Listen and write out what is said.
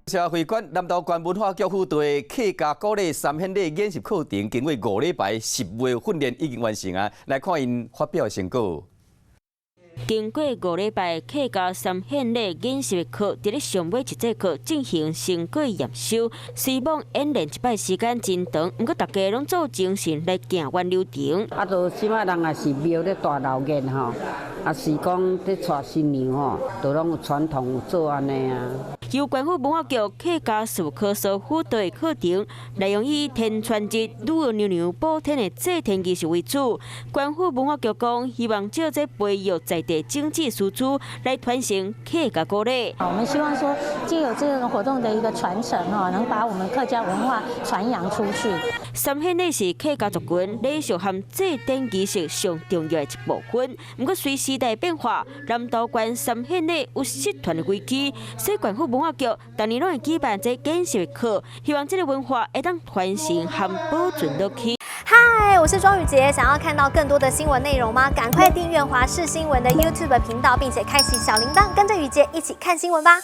社會館南投縣文化局輔導的客家古禮三獻禮演習課程，經過5禮拜實務訓練已經完成啊！來看𪜶發表的成果。經過五禮拜客家三獻禮演習課，佇咧上尾一節課進行成果驗收。雖罔演練一擺時間真長，毋過大家攏做精神來行完流程。啊，就這擺人也是廟咧大鬧熱吼，啊是講咧娶新娘吼，都攏有傳統有做按呢啊。由縣府文化局客家事務科所輔導的課程，內容以天穿日、女儿娘娘補天的祭天儀式為主。縣府文化局講，希望藉這培育在地種子師資來傳承客家古禮。我們希望說，藉由這個活動的一個傳承，哦，能把我們客家文化傳揚出去。三獻禮是客家族群禮俗和祭典儀式上重要的一部分。毋過隨時代變化，南投縣三獻禮有失傳的危機，所以縣府文化局逐年攏會舉辦這研習課，希望這个文化會當傳承和保存落去。嗨，我是莊宇傑，想要看到更多的新聞內容嗎？趕快訂閱華視新聞的 YouTube 頻道，並且開啟小鈴鐺，跟着宇傑一起看新聞吧。